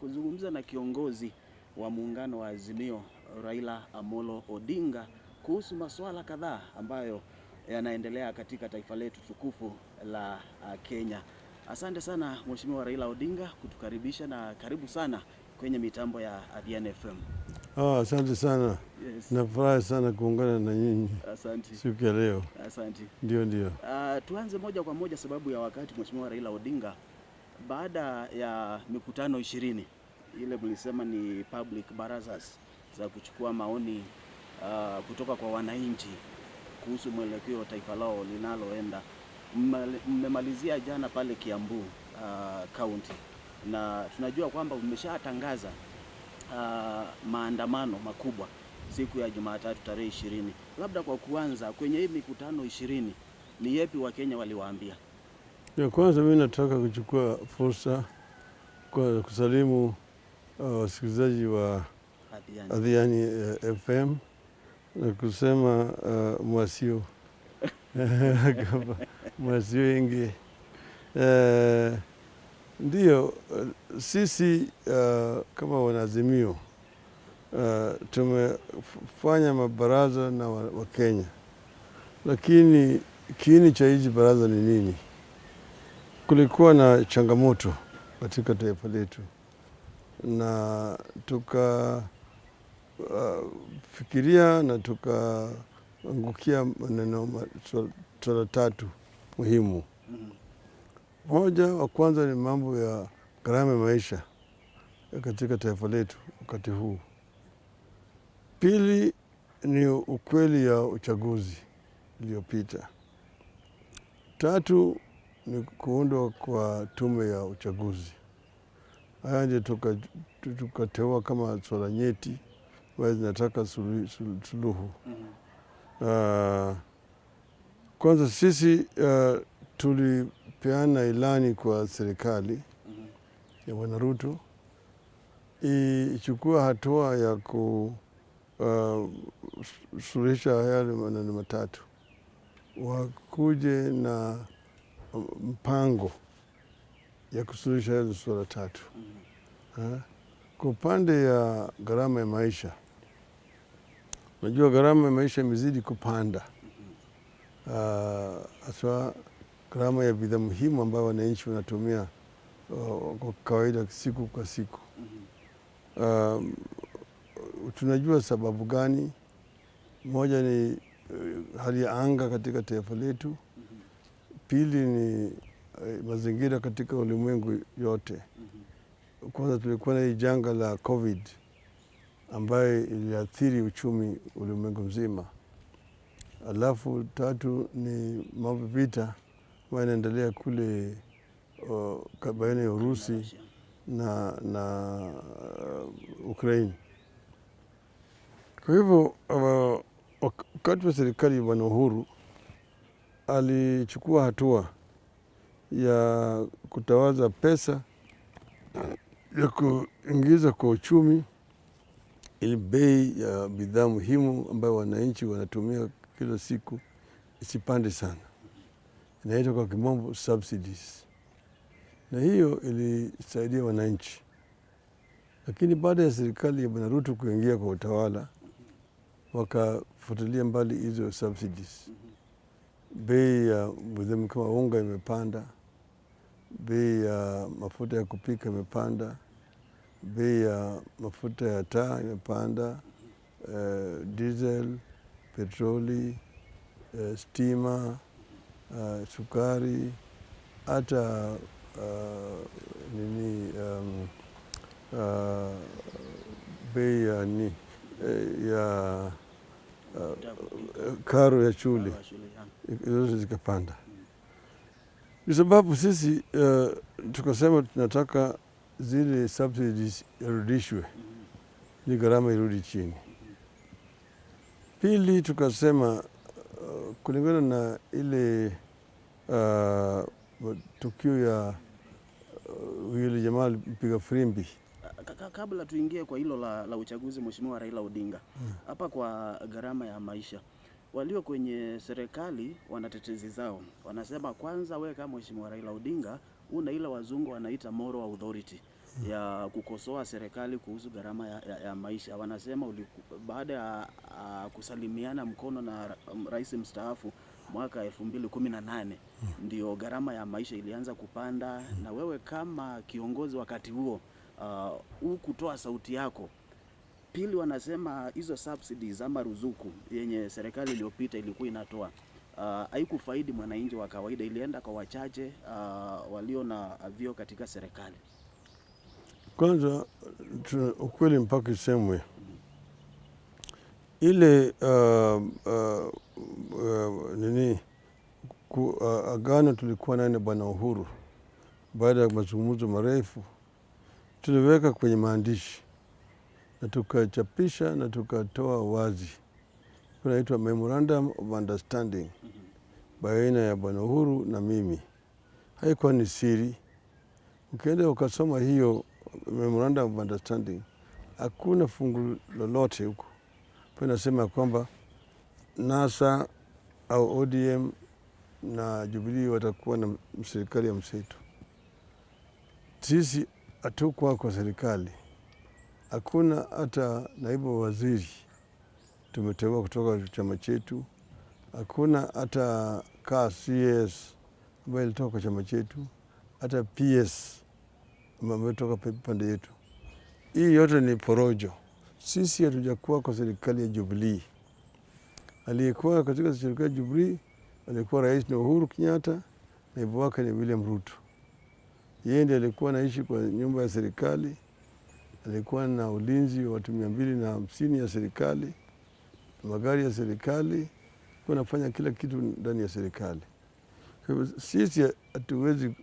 Kuzungumza na kiongozi wa muungano wa Azimio Raila Amolo Odinga kuhusu masuala kadhaa ambayo yanaendelea katika taifa letu tukufu la Kenya. Asante sana, Mheshimiwa Raila Odinga, kutukaribisha na karibu sana kwenye mitambo ya Adhiani FM. Ah, asante sana. Yes. Nafurahi sana kuungana na nyinyi Asante. Siku ya leo. Asante. Ndio, ndio. Tuanze moja kwa moja sababu ya wakati, Mheshimiwa Raila Odinga. Baada ya mikutano 20 ile mlisema ni public barazas za kuchukua maoni kutoka kwa wananchi kuhusu mwelekeo wa taifa lao linaloenda, mmemalizia jana pale Kiambu County, na tunajua kwamba mmeshatangaza maandamano makubwa siku ya Jumatatu tarehe 20. Labda kwa kuanza, kwenye hii mikutano 20 ni yepi Wakenya waliwaambia? Ya kwanza, mimi nataka kuchukua fursa kwa kusalimu wasikilizaji wa Adhiani. Adhiani FM na kusema mwasio mwasio ingi. Ndiyo, sisi kama wanaazimio tumefanya mabaraza na Wakenya, lakini kiini cha hizi baraza ni nini? Kulikuwa na changamoto katika taifa letu na tuka fikiria na tukaangukia maneno swala tatu muhimu. Moja wa kwanza ni mambo ya gharama ya maisha katika taifa letu wakati huu. Pili ni ukweli ya uchaguzi iliyopita. Tatu ni kuundwa kwa tume ya uchaguzi. Haya ndio tukateua kama swala nyeti ambayo zinataka suluhu. Kwanza sisi tulipeana ilani kwa serikali ya Bwana Ruto ichukua hatua ya kusuluhisha yale maneno matatu, wakuje na mpango ya kusuluhisha hizo suala tatu. Ha? Kwa upande ya gharama ya maisha, unajua gharama ya maisha imezidi kupanda, haswa gharama ya bidhaa muhimu ambayo wananchi wanatumia kwa kawaida siku kwa siku. Tunajua sababu gani? Moja ni hali ya anga katika taifa letu. Pili ni mazingira katika ulimwengu yote. Kwanza tulikuwa na hii janga la COVID ambayo iliathiri uchumi ulimwengu mzima. Alafu tatu ni mambo vita ambayo inaendelea kule baina ya Urusi Russia. na Ukraine. Kwa hivyo wakati wa serikali ya Bwana Uhuru alichukua hatua ya kutawaza pesa ya kuingiza kwa uchumi ili bei ya bidhaa muhimu ambayo wananchi wanatumia kila siku isipande sana. Inaitwa kwa kimombo subsidies, na hiyo ilisaidia wananchi. Lakini baada ya serikali ya Bwana Ruto kuingia kwa utawala, wakafuatilia mbali hizo subsidies. Bei ya bidhaa kama unga imepanda, bei ya mafuta ya kupika imepanda, bei ya mafuta ya taa imepanda, diesel, petroli, stima, sukari, hata nini bei ya ni, ya karo ya shule Karo ya shule, ya. Zote zikapanda. Ni sababu sisi tukasema tunataka zile subsidies irudishwe ili gharama irudi chini. Pili tukasema kulingana na ile tukio ya yule jamaa mpiga firimbi. Kabla tuingie kwa hilo la uchaguzi, Mheshimiwa Raila Odinga, hapa kwa gharama ya maisha, walio kwenye serikali wana tetezi zao, wanasema kwanza, we kama Mheshimiwa Raila Odinga una ile wazungu wanaita moral authority. ya kukosoa serikali kuhusu gharama ya maisha. Wanasema baada ya kusalimiana mkono na rais mstaafu mwaka 2018 ndio gharama ya maisha ilianza kupanda, na wewe kama kiongozi wakati huo hukutoa sauti yako. Pili, wanasema hizo subsidies ama ruzuku yenye serikali iliyopita ilikuwa inatoa haikufaidi mwananchi wa kawaida, ilienda kwa wachache walio na vyeo katika serikali. Kwanza ukweli mpaka isemwe, ile nini agano tulikuwa nayo na Bwana Uhuru baada ya mazungumzo marefu tuliweka kwenye maandishi na tukachapisha na tukatoa wazi, kunaitwa Memorandum of Understanding baina ya Bwana Uhuru na mimi. Haikuwa ni siri. Ukienda ukasoma hiyo Memorandum of Understanding, hakuna fungu lolote huko nasema kwamba NASA au ODM na Jubilee watakuwa na serikali ya mseto. Sisi hatukuwa kwa serikali, hakuna hata naibu waziri tumeteua kutoka chama chetu, hakuna hata CS ambayo ilitoka kwa chama chetu, hata PS ambayo ilitoka pande yetu. Hii yote ni porojo. Sisi hatujakuwa kwa serikali ya Jubilee. Aliyekuwa katika serikali ya Jubilee alikuwa rais ni Uhuru Kenyatta, naibu wake ni William Ruto. Yeye ndiye alikuwa anaishi kwa nyumba ya serikali, alikuwa na ulinzi wa watu 250 ya serikali, magari ya serikali, alikuwa anafanya kila kitu ndani ya serikali. Kwa hivyo sisi hatuwezi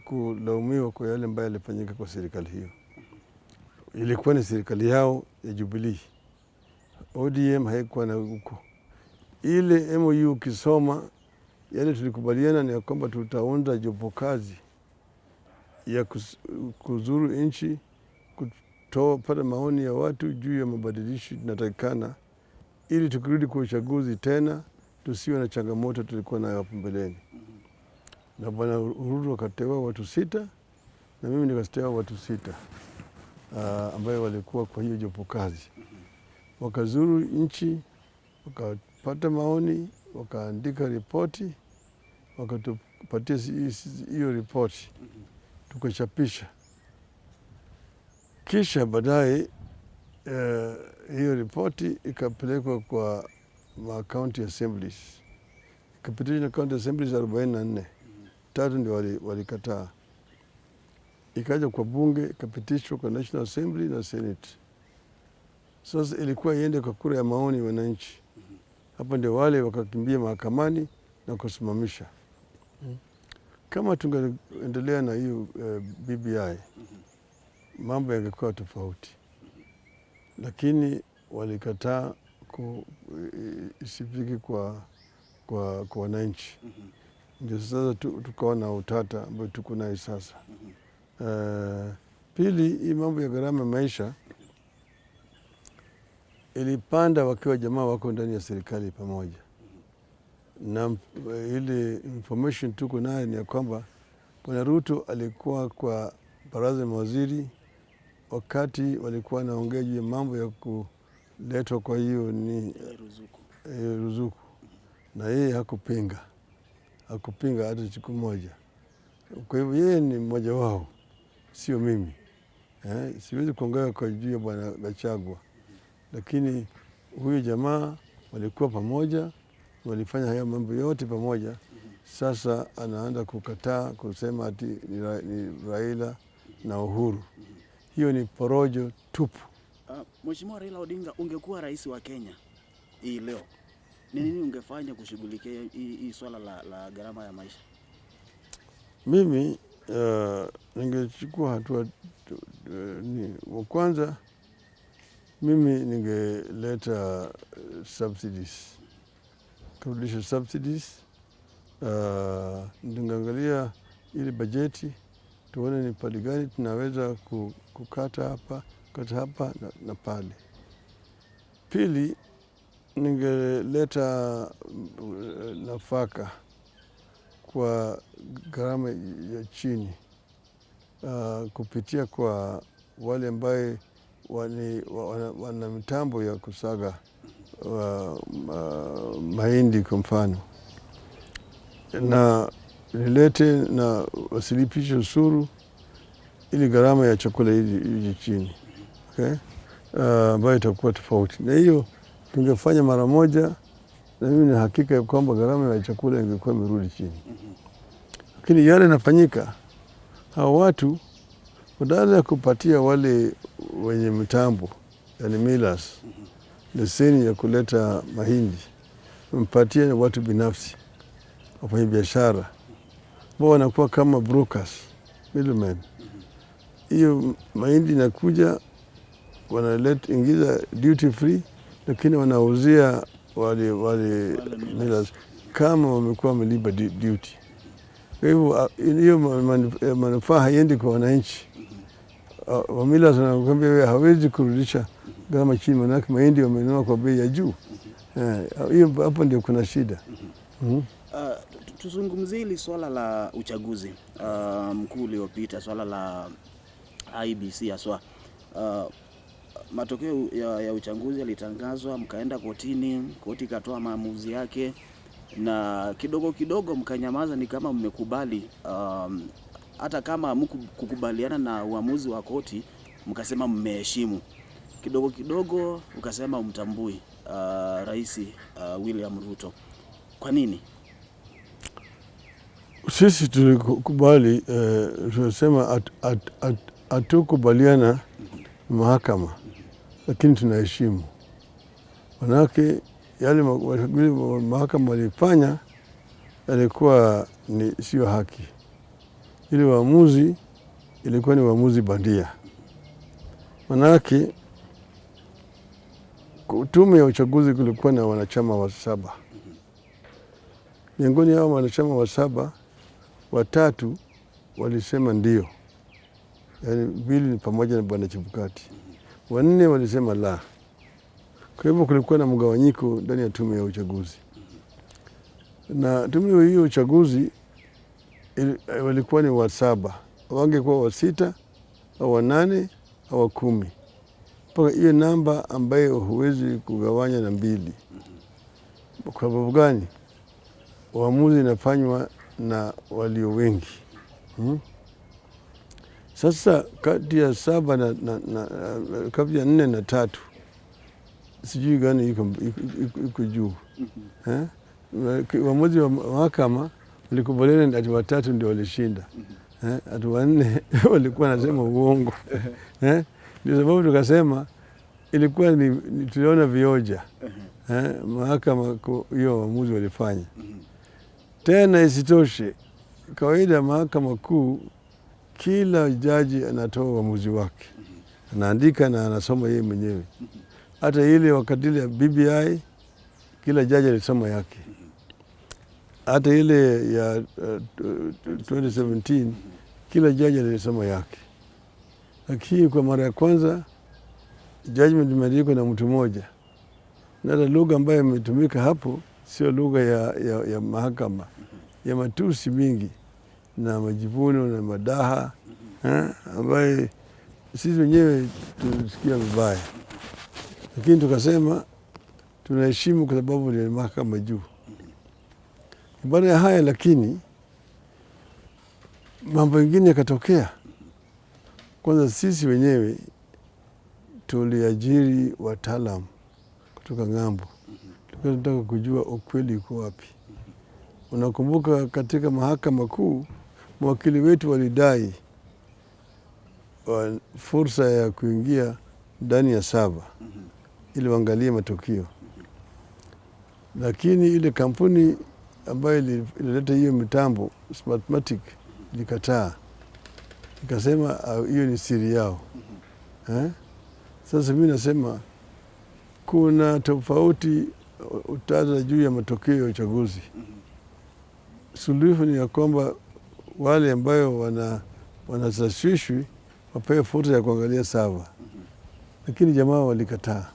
kulaumiwa kwa yale ambayo yalifanyika kwa serikali hiyo. Ilikuwa ni serikali yao ya Jubilee. ODM haikuwa na huko. Ile MOU ukisoma yale tulikubaliana ni ya kwamba tutaunda jopo kazi ya kuzuru nchi, kupata maoni ya watu juu ya mabadilishi tunatakikana, ili tukirudi kwa uchaguzi tena tusiwe na changamoto tulikuwa nayo hapo mbeleni. Na Bwana Uhuru akateua watu 6 na mimi nikateua watu 6 ambayo walikuwa kwa hiyo jopo kazi. Wakazuru nchi, wakapata maoni, wakaandika ripoti, wakatupatia hiyo ripoti tukachapisha. Kisha baadaye hiyo ripoti ikapelekwa kwa ma county assemblies, ikapitishwa na county assemblies 44, 3 ndio walikataa. Ikaja kwa bunge ikapitishwa kwa National Assembly na Senate. Sasa ilikuwa iende kwa kura ya maoni wananchi. Hapa ndio wale wakakimbia mahakamani na kusimamisha. Kama tungeendelea na hiyo BBI, mambo yangekuwa tofauti. Lakini walikataa isifike kwa wananchi. Ndio sasa tukawa na utata ambao tuko nayo sasa. Pili, hii mambo ya gharama ya maisha ilipanda wakiwa jamaa wako ndani ya serikali pamoja. Na ile information tuko nayo ni ya kwamba Bwana Ruto alikuwa kwa baraza la mawaziri wakati walikuwa wanaongea juu ya mambo ya kuletwa kwa hiyo ni ruzuku. Ruzuku. Na yeye hakupinga hata siku moja. Kwa hivyo yeye ni mmoja wao, sio mimi. Siwezi kuongea kwa juu ya Bwana Gachagua. Lakini huyu jamaa walikuwa pamoja, walifanya haya mambo yote pamoja. Sasa anaanza kukataa kusema ati ni Raila na Uhuru. Hiyo ni porojo tupu. Mheshimiwa Raila Odinga, ungekuwa rais wa Kenya hii leo, ni nini ungefanya kushughulikia hii swala la gharama ya maisha? Mimi ningechukua hatua ni, wa kwanza mimi ningeleta subsidies, kurudisha subsidies. Ningeangalia ile bajeti tuone ni pale gani tunaweza kukata hapa, kukata hapa na pale. Pili, ningeleta nafaka kwa gharama ya chini. kupitia kwa wale ambaye wana mitambo ya kusaga mahindi kwa mfano, na nilete na wasilipishe ushuru ili gharama ya chakula ije chini, okay? Ambayo itakuwa tofauti na hiyo tungefanya mara moja, na mimi na hakika ya kwamba gharama ya chakula ingekuwa imerudi chini. Lakini yale yanafanyika, hawa watu badala ya kupatia wale wenye mitambo, yani millers, leseni ya kuleta mahindi, mpatie watu binafsi, wafanya biashara ambao wanakuwa kama brokers, middlemen. Hiyo mahindi inakuja, wanaleta ingiza duty free, lakini wanauzia wale millers kama wamekuwa wamelipa duty. Kwa hivyo hiyo manufaa haiendi kwa wananchi. Wamillers wanakwambia wewe hawezi kurudisha gharama chini, manake mahindi wamenunua kwa bei ya juu. Hiyo hapo ndio kuna shida. Tuzungumzie hili swala la uchaguzi mkuu uliopita, swala la IEBC haswa. Matokeo ya uchaguzi yalitangazwa, mkaenda kotini, koti ikatoa maamuzi yake, na kidogo kidogo mkanyamaza, ni kama mmekubali, hata kama hamkukubaliana na uamuzi wa koti, mkasema mmeheshimu. Kidogo kidogo ukasema umtambui Rais William Ruto. Kwa nini? Sisi tulikubali, tunasema hatukubaliana mahakama, lakini tunaheshimu. Manake yale mahakama walifanya yalikuwa ni sio haki. Ile uamuzi ilikuwa ni uamuzi bandia. Manake tume ya uchaguzi kulikuwa na wanachama wa 7. Miongoni hao wanachama wa 7, 3 walisema ndio. Yaani 2 ni pamoja na Bwana Chebukati. 4 walisema la. Kwa hivyo kulikuwa na mgawanyiko ndani ya tume ya uchaguzi. Na tume hiyo uchaguzi walikuwa ni wa 7. Wangekuwa wa 6 au wa 8 au wa 10. Mpaka hiyo namba ambayo huwezi kugawanya na 2. Kwa sababu gani? Uamuzi inafanywa na walio wengi. Sasa kati ya 7 na kati ya 4 na 3 sijui gani iko juu. Uamuzi wa mahakama walikubaliana ati 3 ndio walishinda. Ati 4 walikuwa wanasema uongo. Ndio sababu tukasema ilikuwa ni tuliona vioja. Mahakama hiyo uamuzi walifanya. Tena isitoshe, kawaida mahakama kuu kila jaji anatoa uamuzi wake, anaandika na anasoma yeye mwenyewe. Hata ile wakati ile ya BBI kila jaji alisoma yake. Hata ile ya 2017 kila jaji alisoma yake. Lakini kwa mara ya kwanza judgment imeandikwa na mtu mmoja, na hata lugha ambayo imetumika hapo sio lugha ya mahakama, ya matusi mingi na majivuno na madaha, ambaye sisi wenyewe tulisikia vibaya, lakini tukasema tunaheshimu kwa sababu ni mahakama juu. Baada ya haya lakini mambo mengine yakatokea. Kwanza sisi wenyewe tuliajiri wataalamu kutoka ng'ambo, tulikuwa tunataka kujua ukweli uko wapi. Unakumbuka katika mahakama kuu mwakili wetu walidai fursa ya kuingia ndani ya 7 ili waangalie matukio, lakini ile kampuni ambayo ilileta hiyo mitambo Smartmatic ilikataa, ikasema hiyo ni siri yao. Sasa mimi nasema kuna tofauti utata juu ya matokeo ya uchaguzi. Suluhu ni ya kwamba wale ambayo wanasasishwi wapewe fursa ya kuangalia 7, lakini jamaa walikataa,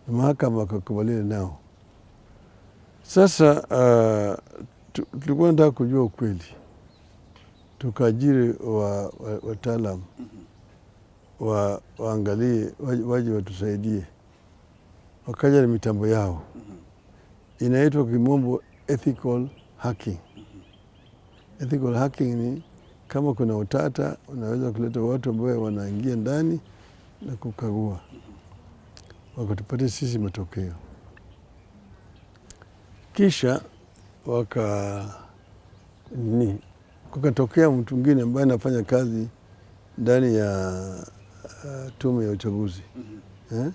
mahakama wakakubaliana nao. Sasa tulikuwa tunataka kujua ukweli. Tukaajiri wataalam waangalie, waje watusaidie. Wakaja na mitambo yao inaitwa kimombo ethical hacking. Ethical hacking ni kama kuna utata, unaweza kuleta watu ambao wanaingia ndani na kukagua, wakatupatia sisi matokeo. Kisha waka ni kukatokea mtu mwingine ambaye anafanya kazi ndani ya tume ya uchaguzi, eh?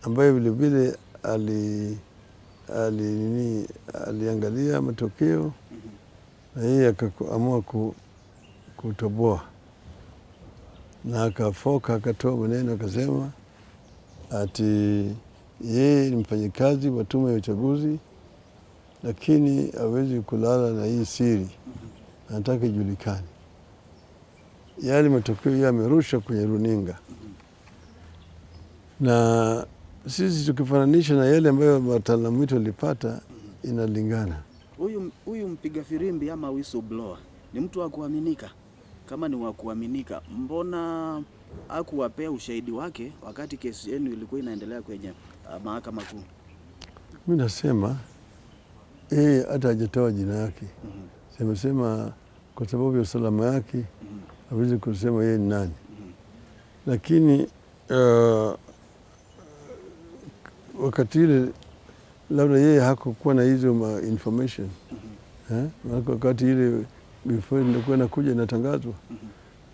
Ambaye vilevile ali nini, aliangalia matokeo na yeye akaamua kutoboa na akafoka, akatoa maneno akasema ati yeye ni mfanyikazi wa tume ya uchaguzi, lakini hawezi kulala na hii siri, anataka ijulikane. Yale matokeo yeye amerusha kwenye runinga, na sisi tukifananisha na yale ambayo wataalamu wetu walipata inalingana. Huyu mpiga firimbi ama whistleblower ni mtu wa kuaminika? Kama ni wa kuaminika, mbona hakuwapea ushahidi wake wakati kesi yenu ilikuwa inaendelea kwenye mahakama kuu? Mi nasema yeye hata hajatoa jina yake, semesema kwa sababu ya usalama yake hawezi kusema yeye ni nani, lakini wakati ile labda yeye hakukuwa na hizo ma information, eh? Maana wakati ile before ilikuwa inakuja inatangazwa,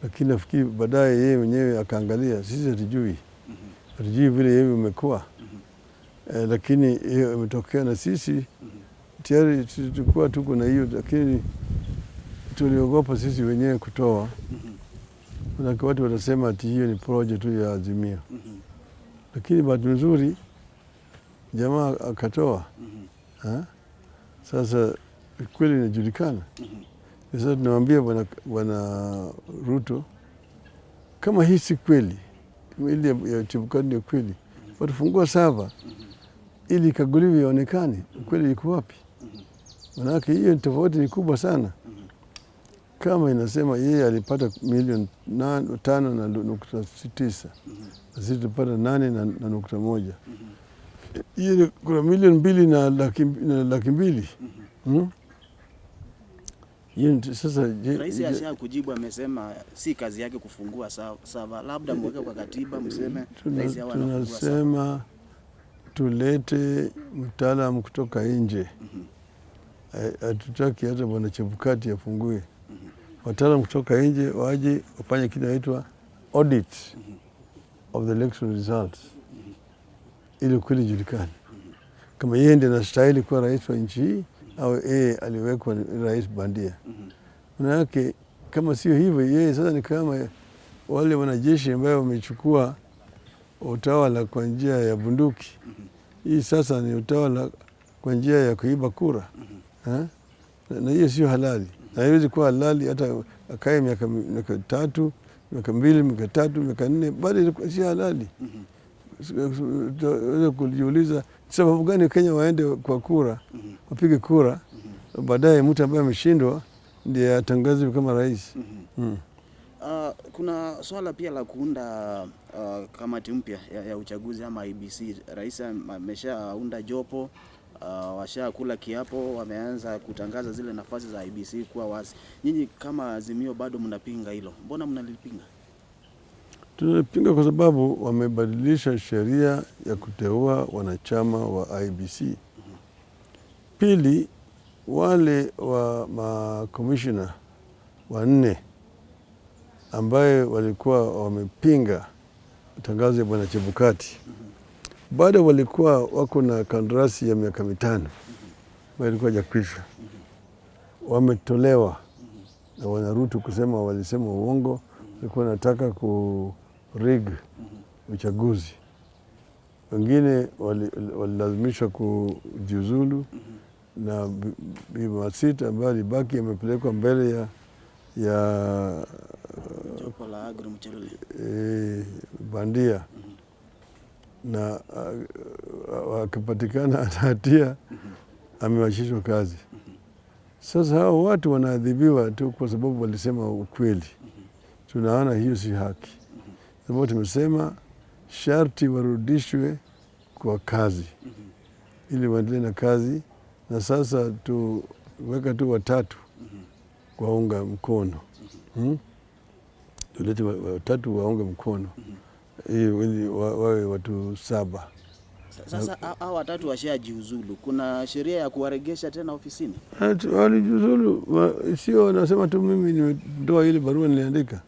lakini nafikiri baadaye yeye mwenyewe akaangalia. Sisi hatujui vile yeye imekuwa, lakini hiyo imetokea na sisi tayari tulikuwa tuko na hiyo, lakini tuliogopa sisi wenyewe kutoa, manake watu watasema ati hiyo ni project tu ya Azimio, lakini bahati nzuri jamaa akatoa. Ha? Sasa kweli inajulikana. Sasa tunamwambia bwana Ruto, kama hii si kweli, ile ya Chebukati ndio kweli, watafungua server ili ikaguliwe ionekane ukweli iko wapi. Manake hiyo tofauti ni kubwa sana. Kama inasema yeye alipata milioni 5.9 na sisi tupata 8.1, hiyo kuna milioni 2 na laki mbili. Hiyo sasa Rais asha kujibu, amesema si kazi yake kufungua server, labda mweke kwa katiba mseme rais awe anafungua server. Tunasema tulete mtaalamu kutoka nje. Hatutaki hata bwana Chebukati afungue. Wataalamu kutoka nje waje wafanye kitu inaitwa audit of the election results ili ukweli ijulikane kama yeye ndiye anastahili kuwa rais wa nchi hii au yeye aliwekwa rais bandia. Maana yake kama sio hivyo, yeye sasa ni kama wale wanajeshi ambao wamechukua utawala kwa njia ya bunduki. Hii sasa ni utawala kwa njia ya kuiba kura. Ha? Na hiyo sio halali, na haiwezi kuwa halali hata akae miaka 3, miaka 2, miaka 3, miaka 4, bado sio halali. Utaweza kujiuliza sababu gani Kenya waende kwa kura, wapige kura, baadaye mtu ambaye ameshindwa ndiye atangazwe kama rais. Kuna swala pia la kuunda kamati mpya ya uchaguzi ama IEBC. Rais ameshaunda jopo, washakula kiapo, wameanza kutangaza zile nafasi za IEBC kuwa wazi. Nyinyi kama Azimio bado mnapinga hilo, mbona mnalipinga? Tunapinga kwa sababu wamebadilisha sheria ya kuteua wanachama wa IEBC. Pili, wale wa makomishina 4 ambaye walikuwa wamepinga tangazo ya bwana Chebukati, bado walikuwa wako na kandarasi ya miaka 5 ambayo ilikuwa hajakwisha, wametolewa na bwana Ruto kusema walisema uongo, walikuwa wanataka ku rig uchaguzi. Wengine walilazimishwa kujiuzulu, na Bi Masita ambaye alibaki amepelekwa mbele ya jopo la Agri Muchelule. Bandia, na akipatikana ana hatia amewachishwa kazi. Sasa hao watu wanaadhibiwa tu kwa sababu walisema ukweli. Tunaona hiyo si haki, sababu tumesema sharti warudishwe kwa kazi ili waendelee na kazi, na sasa tuweka tu watatu waunga mkono, Tulete watatu waunge mkono ili wawe watu 7. Sasa hao watatu washajiuzulu, kuna sheria ya kuwaregesha tena ofisini? Walijiuzulu, sio wanasema tu mimi nimetoa ile barua niliandika.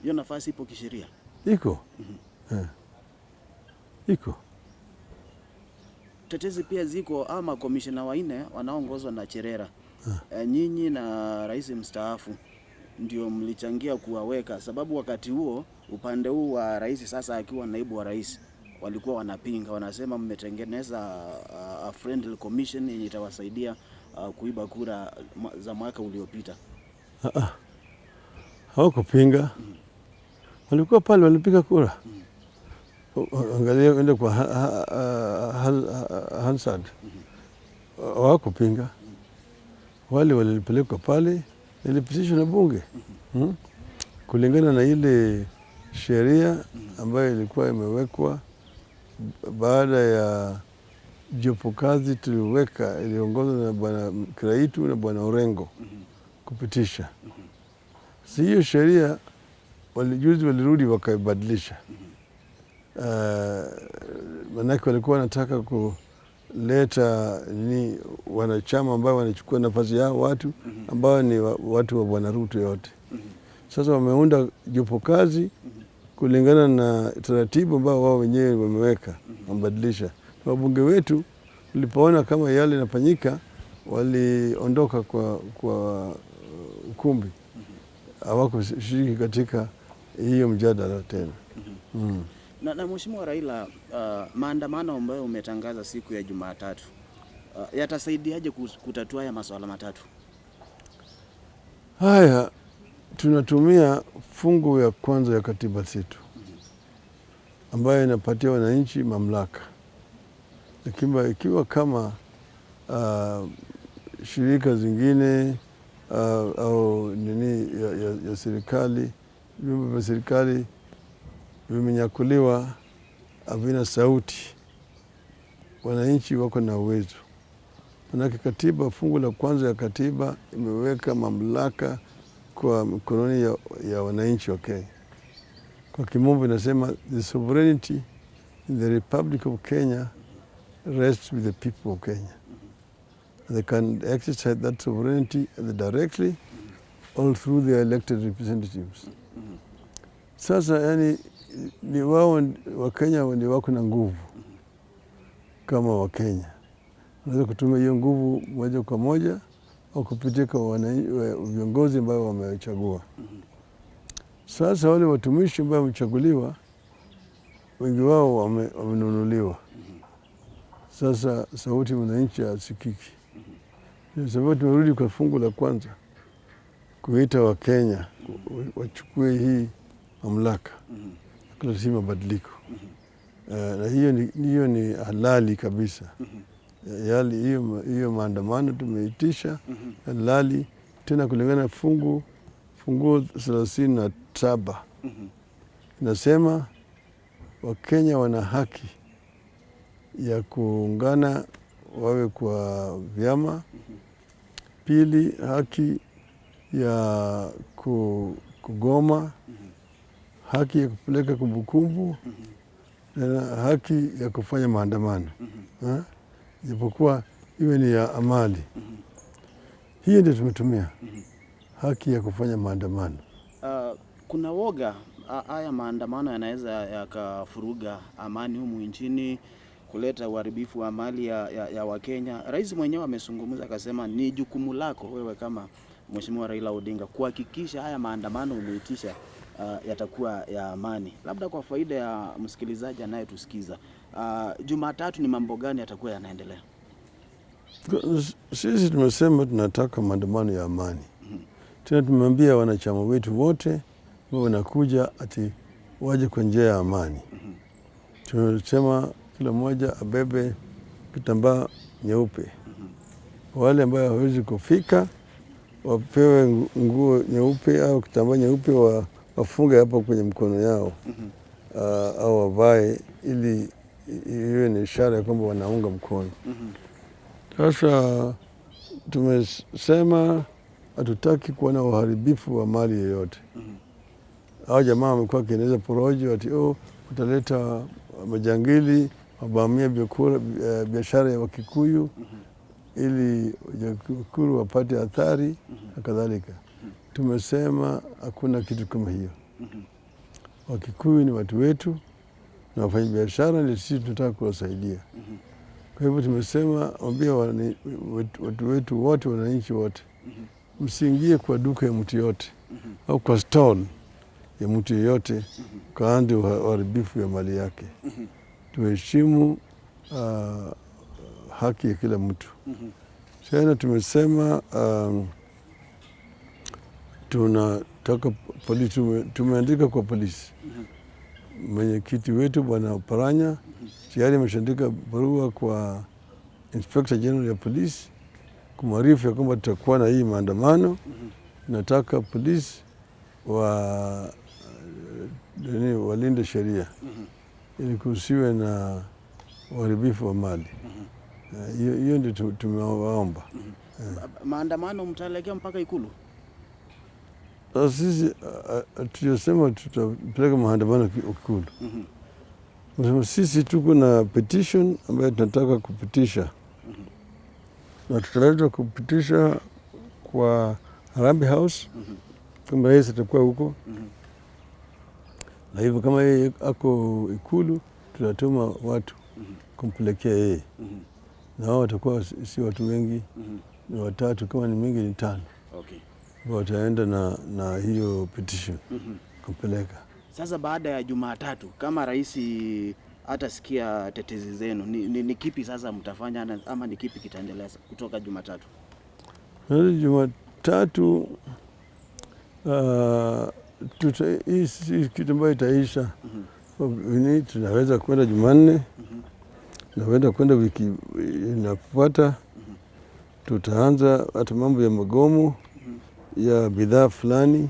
Hiyo nafasi ipo kisheria? Iko. Iko. Tetezi pia ziko ama komishona wanne wanaoongozwa na Cherera. Nyinyi na rais mstaafu ndio mlichangia kuwaweka, sababu wakati huo upande huu wa rais sasa akiwa naibu wa rais walikuwa wanapinga, wanasema mmetengeneza a friendly commission yenye itawasaidia kuiba kura za mwaka uliopita. Hawakupinga. Walikuwa pale walipiga kura. Angalia enda kwa Hansard. Hawakupinga. Wale walipelekwa pale, ilipitishwa na bunge. Kulingana na ile sheria ambayo ilikuwa imewekwa baada ya jopo kazi tuliweka, iliongozwa na Bwana Kiraitu na Bwana Orengo kupitisha. Si hiyo sheria juzi walirudi wakaibadilisha. Manake walikuwa wanataka kuleta ni wanachama ambao wanachukua nafasi yao watu ambao ni watu wa Bwana Ruto yote. Sasa wameunda jopo kazi kulingana na taratibu ambao wao wenyewe wameweka, wamebadilisha. Wabunge wetu walipoona kama yale yanafanyika waliondoka kwa ukumbi. Hawakushiriki katika hiyo mjadala tena. Na Mheshimiwa Raila, maandamano ambayo umetangaza siku ya Jumatatu, yatasaidiaje kutatua haya masuala matatu? Haya, tunatumia fungu ya kwanza ya katiba yetu ambayo inapatia wananchi mamlaka. Lakini ikiwa kama shirika zingine au nini ya serikali, vyombo vya serikali vimenyakuliwa, havina sauti, wananchi wako na uwezo. Manake katiba, fungu la kwanza ya katiba imeweka mamlaka kwa mikononi ya wananchi wa Kenya. Kwa kimombo inasema the sovereignty in the Republic of Kenya rests with the people of Kenya. They can exercise that sovereignty either directly or through their elected representatives. Sasa ni wao wa Kenya ndio wako na nguvu kama wa Kenya. Wanaweza kutumia hiyo nguvu moja kwa moja au kupitia kwa viongozi ambao wamechagua. Sasa wale watumishi ambao wamechaguliwa wengi wao wamenunuliwa. Sasa sauti mwananchi hasikiki. Ndio sababu tumerudi kwa fungu la kwanza kuita Wakenya wachukue hii mamlaka kuleta mabadiliko. Na hiyo ni halali kabisa. Yali hiyo maandamano tumeitisha halali tena kulingana na fungu 37. Inasema Wakenya wana haki ya kuungana wawe kwa vyama. Pili, haki ya kugoma, haki ya kupeleka kumbukumbu, na haki ya kufanya maandamano. Japokuwa iwe ni ya amali. Hiyo ndio tumetumia, haki ya kufanya maandamano. Kuna woga haya maandamano yanaweza yakafuruga amani humu nchini, kuleta uharibifu wa mali ya Wakenya. Rais mwenyewe amezungumza akasema ni jukumu lako wewe kama Mheshimiwa Raila Odinga kuhakikisha haya maandamano umeitisha yatakuwa ya amani. Labda kwa faida ya msikilizaji anayetusikiza, Jumatatu ni mambo gani yatakuwa yanaendelea? Sisi tumesema tunataka maandamano ya amani. Tena tumeambia wanachama wetu wote ambao wanakuja ati waje kwa njia ya amani. Tumesema kila mmoja abebe kitambaa nyeupe. Wale ambao hawawezi kufika wapewe nguo nyeupe au kitambaa nyeupe wafunge hapo kwenye mkono yao au wavae ili iwe ni ishara ya kwamba wanaunga mkono. Sasa tumesema hatutaki kuona uharibifu wa mali yoyote. Hao jamaa wamekuwa wakieneza porojo ati oh, utaleta majangili wavamia biashara ya Wakikuyu ili Wakikuyu wapate athari na kadhalika. Tumesema hakuna kitu kama hiyo. Wakikuyu ni watu wetu na wafanyabiashara ndio sisi tunataka kuwasaidia. Kwa hivyo tumesema ambia watu wetu wote, wananchi wote, msiingie kwa duka ya mtu yote au kwa stall ya mtu yeyote kaande uharibifu ya mali yake. Tuheshimu haki ya kila mtu. Tena tumesema tunataka polisi, tumeandika kwa polisi. Mwenyekiti wetu Bwana Oparanya tayari ameshaandika barua kwa Inspector General ya polisi kumwarifu ya kwamba tutakuwa na hii maandamano. Nataka polisi walinde sheria ili kusiwe na uharibifu wa mali. Hiyo ndio tumewaomba. Maandamano mtaelekea mpaka Ikulu? Sasa sisi tuliyosema tutapeleka maandamano Ikulu. Sisi tuko na petition ambayo tunataka kupitisha na tutaleta kupitisha kwa Harambee House kama rais atakuwa huko na hivyo kama yeye ako Ikulu tutatuma watu kumpelekea yeye na wao watakuwa si watu wengi, ni watatu, kama ni mingi ni 5. Wataenda na hiyo petition kumpeleka. Sasa baada ya Jumatatu kama rais hatasikia tetezi zenu, ni kipi sasa mtafanya ama ni kipi kitaendelea kutoka Jumatatu? Jumatatu hii kitu ambayo itaisha. Tunaweza kwenda Jumanne, tunaweza kwenda wiki inafuata. Tutaanza hata mambo ya magomo ya bidhaa fulani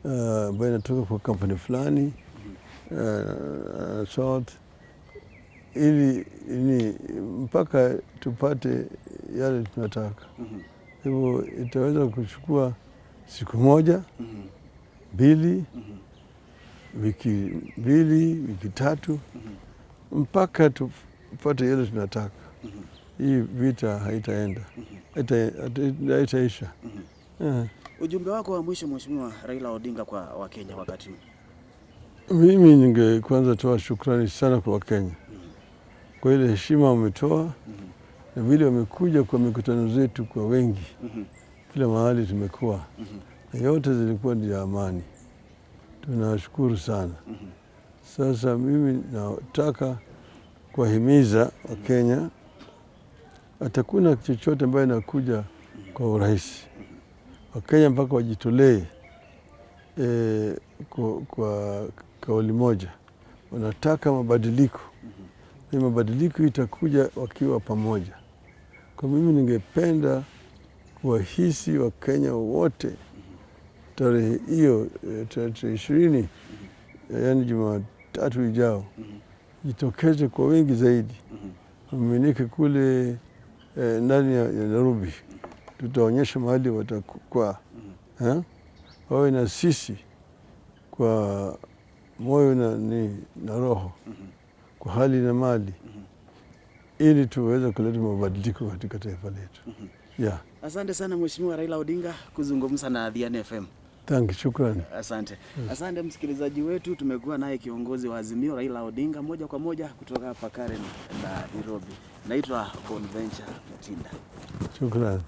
ambayo inatoka kwa kampuni fulani salt, ili ni mpaka tupate yale tunataka. Hivyo itaweza kuchukua siku moja, mbili, wiki mbili, wiki tatu, mpaka tupate yale tunataka. Hii vita haitaenda, haitaisha. Ujumbe wako wa mwisho Mheshimiwa Raila Odinga kwa Wakenya wakati huu? Mimi ninge kwanza toa shukrani sana kwa Wakenya kwa ile heshima wametoa na vile wamekuja kwa mikutano zetu kwa wengi. Kila mahali tumekuwa na yote zilikuwa ni ya amani. Tunashukuru sana. Sasa mimi nataka kuwahimiza Wakenya, atakuna chochote ambayo inakuja kwa urahisi. Wakenya mpaka wajitolee kwa kauli moja, wanataka mabadiliko. Na mabadiliko itakuja wakiwa pamoja. Kwa mimi ningependa kuwahisi Wakenya wote tarehe hiyo, tarehe 20, yaani Jumatatu ijao, jitokeze kwa wengi zaidi, waminike kule ndani ya Nairobi. Tutaonyesha mahali watakuwa. Wawe na sisi kwa moyo na roho, kwa hali na mali, ili tuweze kuleta mabadiliko katika taifa letu. Asante sana Mheshimiwa Raila Odinga kuzungumza na Diani FM. Thank you, shukrani. Asante. Asante msikilizaji wetu, tumekuwa naye kiongozi wa Azimio Raila Odinga moja kwa moja kutoka hapa Karen na Nairobi. Naitwa Bonventure Mutinda. Shukrani.